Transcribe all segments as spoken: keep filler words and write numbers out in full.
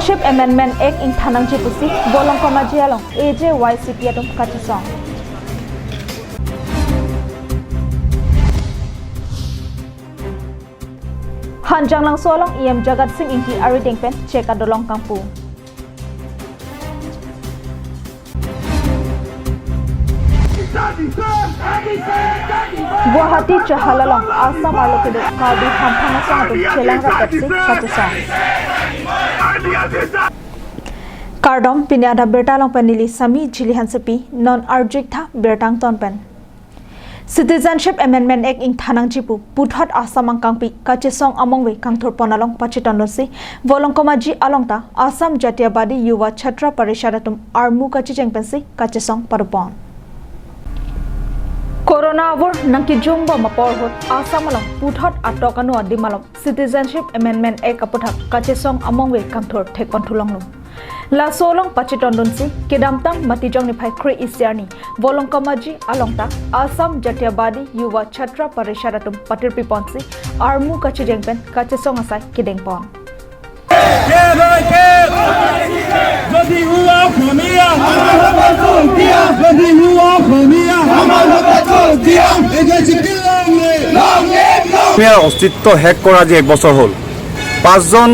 Citizenship Amendment Act ingthan nangji pusi Volongkom Aji along A J Y C P atum kachesong. Hanjanglangso along E M Jagat Sing Engti arideng pen chek adolong kangpu. Guwahati Chahal along Assam arlo kedo Karbi Hamphang asong atum chelang rapetsi kachesong. Kardom, pini adap birta along pen neli Sami Jili Hansepi, non arju-ik tha birta angton pen. Citizenship Amendment Act ingthan nangji pu puthot Assam angkangpi kachesong amongve kangthurpon along pachetondunsi Volongkom Aji along ta Assam Jatiyabadi Yuva Chhatra Parishad atum armu kachijeng pensi kachesong padopon. Corona avur nangkejung bom apor ahut Assam along puthot atok anu adim along Citizenship Amendment Act aputhak kachesong amongve kangthur thekpon thulonglo. Laso along pachetondunsi kedamtang Matijong niphai kre-isi arni Volongkom Aji along ta Assam Jatiyabadi Yuva Chhatra Parishad atum patirpiponsi armu kachijeng pen kachesong asai kedengpon. যদি হুয়া অসমীয়া, যদি হুয়া অসমীয়া, এই যে চিকিলাংলে। অসমীয়াৰ অস্তিত্ব শেষ কৰা আজি এক বছৰ হ'ল। পাঁচজন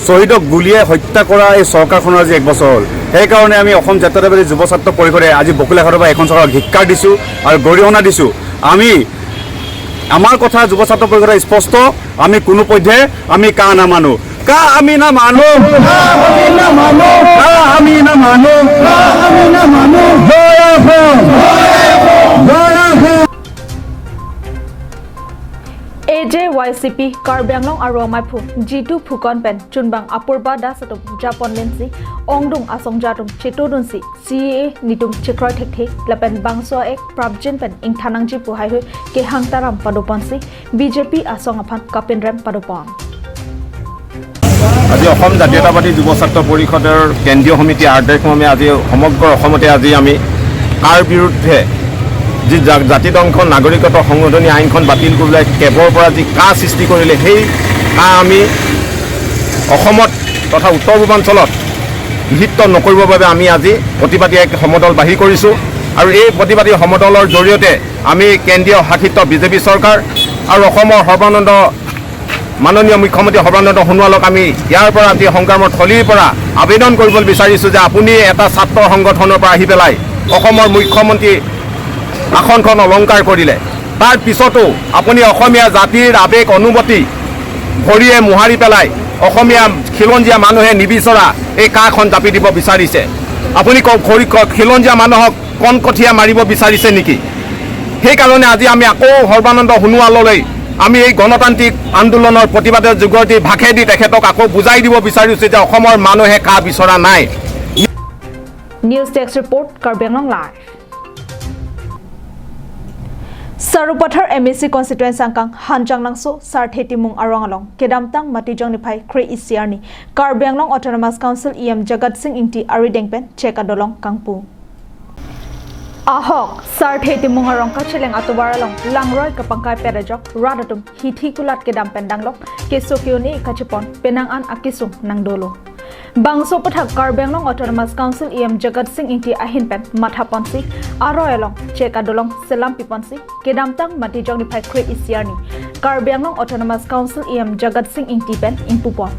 শ্বহীদক গুলীয়াই হত্যা কৰা এই চৰকাৰখনৰ আজি এক বছৰ হ'ল। সেইকাৰণে আমি অসম জাতীয়তাবাদী যুৱ ছাত্ৰ পৰিষদে আজি বকুলাঘাটৰ পৰা এইখন চৰকাৰক ধিক্কাৰ দিছোঁ আৰু গৰিহণা দিছোঁ। আমি, আমাৰ কথা যুৱ ছাত্ৰ পৰিষদৰ স্পষ্ট, আমি কোনো পধ্যে আমি কা নামানো। কা আমি নামানো। কা আমি নামানো। জয় অসম। জয় অসম। A J Y C P Karbi Anglong aru amaiphu Jitu Phukan pen chunbang Apurba Das atum japon lensi ongdung asongja atum chetodunsi C A A netum chekroi thekthe lapen bangso ek prapjin pen ingthan nangji pu haihui kehang taram padoponsi B J P asong aphan kapinrem padopon. আজি অসম জাতীয়তাবাদী যুৱ ছাত্ৰ পৰিষদৰ কেন্দ্ৰীয় সমিতিৰ আহ্বায়ক মৰ্মে আজি সমগ্ৰ অসমতে আজি আমি কাৰ বিৰুদ্ধে যি জা-, জাতি দংশন নাগৰিকত্ব সংশোধনী আইনখন বাতিল কৰিবলৈ কেবৰ পৰা যি কা সৃষ্টি কৰিলে, সেই কা আমি অসমত তথা উত্তৰ পূৰ্বাঞ্চলত নিষিদ্ধ নকৰিবৰ বাবে আমি আজি প্ৰতিবাদী এক সমদল বাহিৰ কৰিছোঁ। আৰু এই প্ৰতিবাদী সমদলৰ জৰিয়তে আমি কেন্দ্ৰীয় শাসিত B J P চৰকাৰ আৰু অসমৰ সৰ্বানন্দ, মাননীয় মুখ্যমন্ত্ৰী সৰ্বানন্দ সোণোৱালক আমি ইয়াৰ পৰা আজি সংগ্ৰামৰ থলীৰ পৰা আবেদন কৰিবলৈ বিচাৰিছোঁ যে আপুনি এটা ছাত্ৰ সংগঠনৰ পৰা আহি পেলাই অসমৰ মুখ্যমন্ত্ৰী আসনখন অলংকাৰ কৰিলে, তাৰ পিছতো আপুনি অসমীয়া জাতিৰ আৱেগ অনুভূতি ভৰিৰে মোহাৰি পেলাই অসমীয়া খিলঞ্জীয়া মানুহে নিবিচৰা এই কাখন জাপি দিব বিচাৰিছে। আপুনি ক-, খৰি-, ক-, খিলঞ্জীয়া মানুহক কণকঠীয়া মাৰিব বিচাৰিছে নেকি? সেইকাৰণে আজি আমি আকৌ সৰ্বানন্দ সোণোৱাললৈ আমি এই গণতান্ত্ৰিক আন্দোলনৰ প্ৰতিবাদৰ যোগেদি ভাষেদি তেখেতক আকৌ বুজাই দিব বিচাৰিছোঁ যে অসমৰ মানুহে কা বিচৰা নাই। News Desk Report, Karbi Anglong Live. Sarupathar M A C constituency angkang Hanjanglangso Sarthe Timung arong along kedamtang Matijong niphai kre-isi arni Karbi Anglong Autonomous Council E M Jagat Sing Engti arideng pen chek adolong kangpu. Ahok, Sarthe Timung arong kacheleng atovar along langroi kapangkai pet ajok rat atum hithi kulat kedam pen danglok keso ke-un-e kachepon penang an akesung nangdolo. Bangso aputhak Karbi Anglong Autonomous Council E M Jagat Sing Engti ahin pen mathaponsi aroi along chek adolong selam piponsi kedamtang Matijong niphai kre-isi arni Karbi Anglong Autonomous Council E M Jagat Sing Engti pen ingpupon.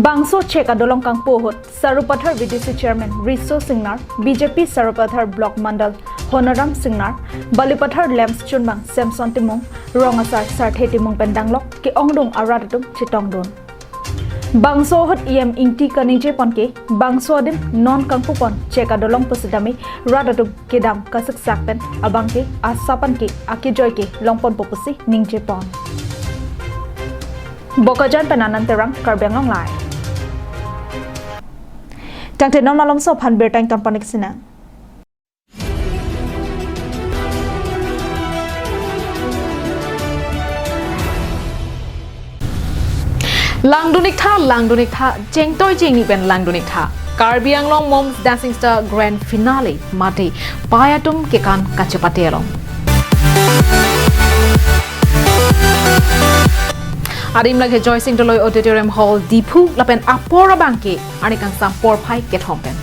Bangso chek adolong kangpu ahut Sarupathar V D C Chairman Riso Singnar, B J P Sarupathar Block Mandal Honoram Singnar, Balipathar LAMPS chunbang Samson Timung, Rong Asar Sarthe Timung pen danglok ke-ongdung arat atum chetongdun. Bangso ahut E M Engti kaningjepon ke bangso adim non kangpupon chek adolong pusitame rat atum kedam kasiksak pen abang ke asap an ke akejoi ke longponpo pusi ningjepon. Bokajan pen Anand Terang, Karbi Anglong Live. Tangte non malomso aphan birta ingtonpon-ik sinang. Langdun-ik tha, langdun-ik tha, chengtoi chengni pen langdun-ik tha. Karbi Anglong Moms Dancing Star Grand Finale mate pai atum kekan kachepate along. Adim lake Joysing Doloi Auditorium Hall, Diphu, lapen apor abangke arni kangsam porphai kethom pen.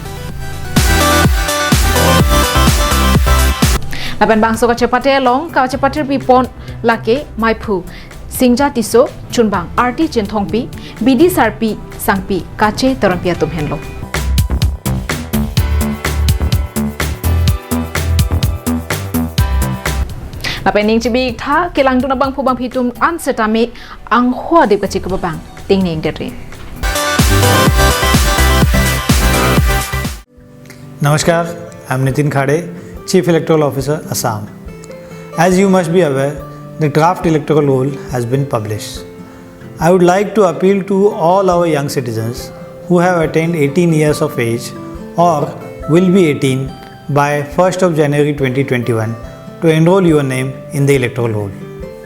Lapen bangso kachepate along kachepatir pipon lake Maiphu Singja Tisso, chunbang Arti Chinthongpi, Bidi Sarpi Sangpi, Kache Teronpi atum henlo. Lapen ning chibitha kelangdun abangphu bangphi atum an setame angho adip kachekup abang tingning deri. Namaskar, I'm Nitin Khade, Chief Electoral Officer, Assam. As you must be aware, the draft electoral roll has been published. I would like to appeal to all our young citizens who have attained eighteen years of age or will be eighteen by first of January twenty twenty-one to enroll your name in the electoral roll.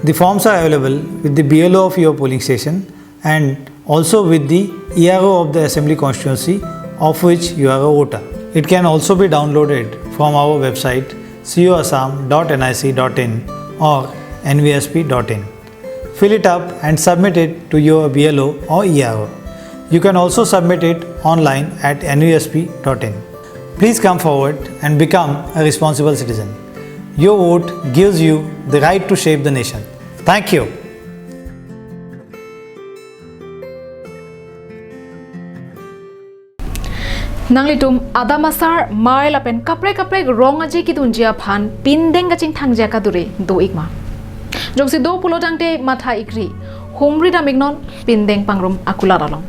The forms are available with the B L O of your polling station and also with the E R O of the assembly constituency of which you are a voter. It can also be downloaded from our website C O Assam dot N I C dot in or N V S P dot in. Fill it up and submit it to your B L O or E R O. You can also submit it online at N V S P dot in. Please come forward and become a responsible citizen. Your vote gives you the right to shape the nation. Thank you. Nanglitum adam asar, mei lapen kaprek kaprek rong aje kidunji aphan pindeng kachingthangji akadure do-ik ma? Jongsi do pulo tangte matha-ikri, humri dam-iknon pindeng pangrum akulat along.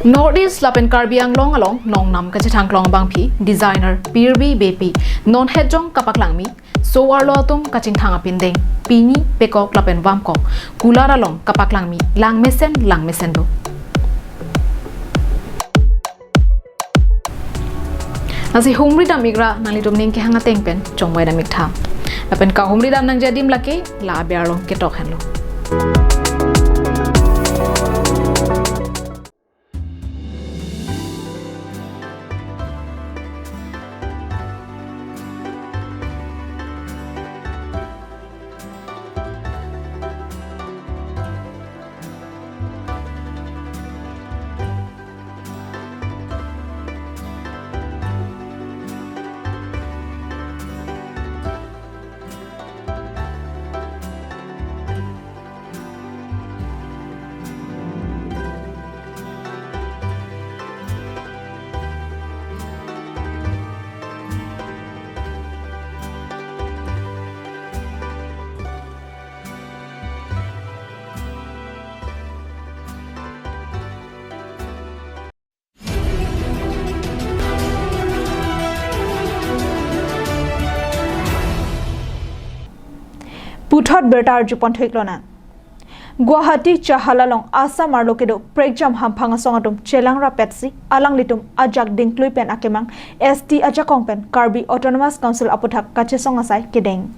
North East lapen Karbi Anglong along nongnam kachethang klong abangphi designer Pirbi Beypi non hetjong kapaklangmi so-arlo atum kachingthang apindeng pini pekok lapen vamkok kulat along kapaklangmi langmesen langmesen do. Lasi humri dam-ikra nanglitum ning kehang ateng pen chongvai dam-iktha. Lapen kahumri dam nangji adim lake la aber along ketok henlo. Puthot birta arjupon thuiklonang. Guwahati Chahala along Assam arlo kedo prekjam hamphang asong atum chelang rapetsi alanglitum ajak dingklui pen akemang S T ajakong pen Karbi Autonomous Council aputhak kachesong asai kedeng.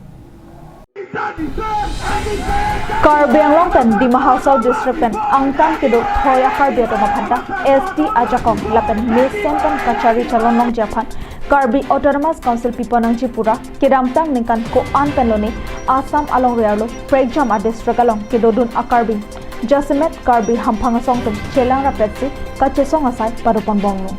Karbi Anglong pen Dima Hasao district pen angtan kedo thoi a-Karbi atum aphanta S T ajakong lapen mesen pen kachari chalon longji aphan Karbi Autonomous Council piponangji pura kedamtang ningkan ko-an pen lone Assam alongri arlo prekjam a-district along kedodun a-Karbi jasemet Karbi hamphang asong atum chelang rapetsi kachesong asai padoponbomlo.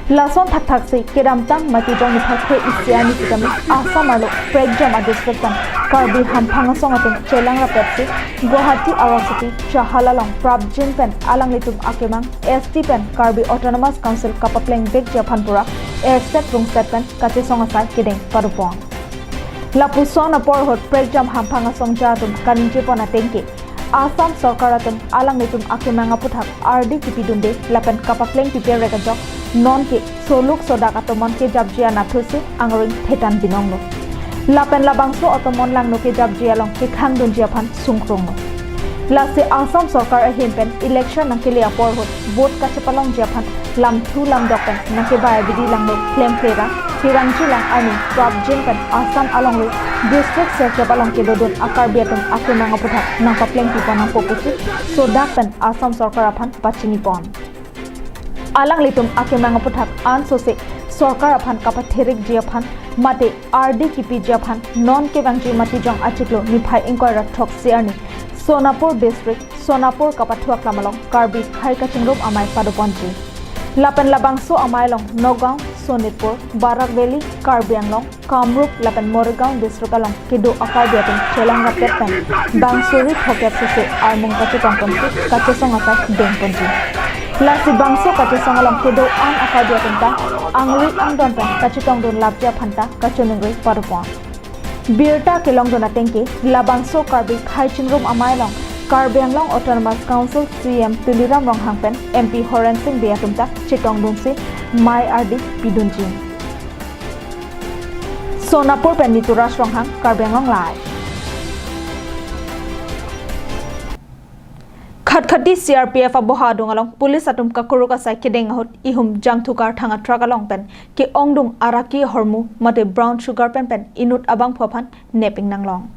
Lason thakthaksi kedamtang Matijong niphai kre-isi arni sitame Assam arlo prekjam a-district pen Karbi hamphang asong atum chelang rapetsi Guwahati arosoti Chahala along prapjin pen alanglitum akemang S T pen Karbi Autonomous Council kapaplengvekji aphan pura erset rungset pen kachesong asai kedeng padopon. Lapuson apor ahut prekjam hamphang asong aja atum kaningjepon atengke Assam sorkar atum alanglitum akemang aputhak ardi kipidunde lapen kapapleng pipe rek ajok nonke soluk sodak atomon kejapji anatthu si angring thetan binonglo. Lapen labangso atomon langno kejapji along kekhangdunji aphan sungkrunglo. Lasi Assam sorkar ahin pen election nangkele apor ahut vote kachepalongji aphan lamthu lamdok pen nangkebai abidi langno klemkle ra kerangji lang arni prapjin pen Assam alongri district sirkep along kedodun a-Karbi atum akemang aputhak nangpapleng pipon nangpo pusi sodak pen Assam sorkar aphan pachinipon. Alanglitum akemang aputhak ansose sorkar aphan kapatherikji aphan mate ardi kipiji aphan non kevangji Matijong achiklo niphai ingkoi ra throksi arni Sonapur District, Sonapur kapathu aklam along Karbi Khei Kachingrum Amei padoponji. Lapen labangso amei along Nagaon, Sonitpur, Barak Valley, Karbi Anglong, Kamrup lapen Morigaon District along kedo a-Karbi atum chelang rapet pen bang suri phokep sese armung kachetong ponsi kachesong asai dengponji. Lasi bangso kachesong along kedo-an a-Karbi atum ta angri angdon pen kachetongdun lapji aphan ta kachiningri padopon. Birta kelongdun atengke, labangso Karbi Khei Chingrum Amei along Karbi Anglong Autonomous Council C E M Tuliram Ronghang pen M P Horen Sing Bey atum ta chetongdunsi mei ardi pidunji. Sonapur pen Nituraj Ronghang, Karbi Anglong Live. Khatkhati C R P F aboha adung along police atum kakuruk asai kedeng ahut ihum Jangthukar thang a-truck along pen ke-ongdung araki ahormu mate brown sugar pen pen inut abangphu aphan nep ingnanglong.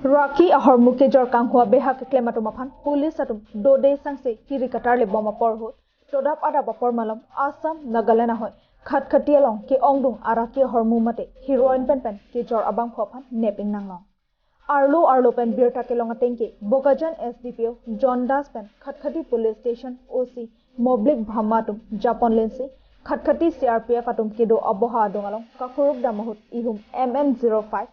Raki ahormu kejor kanghua beha keklem atum aphan police atum dode sangse kiri katarle bom apor ahut todap adap apor malom Assam, Nagaland ahoi Khatkhati along ke-ongdung araki ahormu mate heroin pen pen kejor abangphu aphan nep ingnanglong. Arlo arlo pen birta kelong atengke Bokajan S D P O John Das pen Khatkhati Police Station O C Moblik Bhama atum japon lensi Khatkhati C R P F atum kedo aboha adung along kakuruk dam ahut ihum M N zero five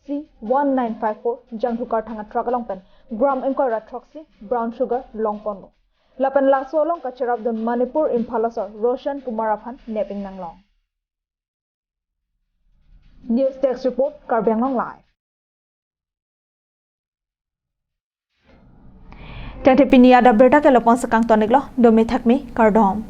C one nine five four Jangthukar thang a-truck along pen gram ingkoi ra throksi brown sugar longponlo. Lapen laso along kacherapdun Manipur Imphal asor Roshan Kumar aphan nep ingnanglong. News Desk Report, Karbi Anglong Live. Tangte pini adap birta ke lapu-an si kangton iklo, dome thakme, kardom.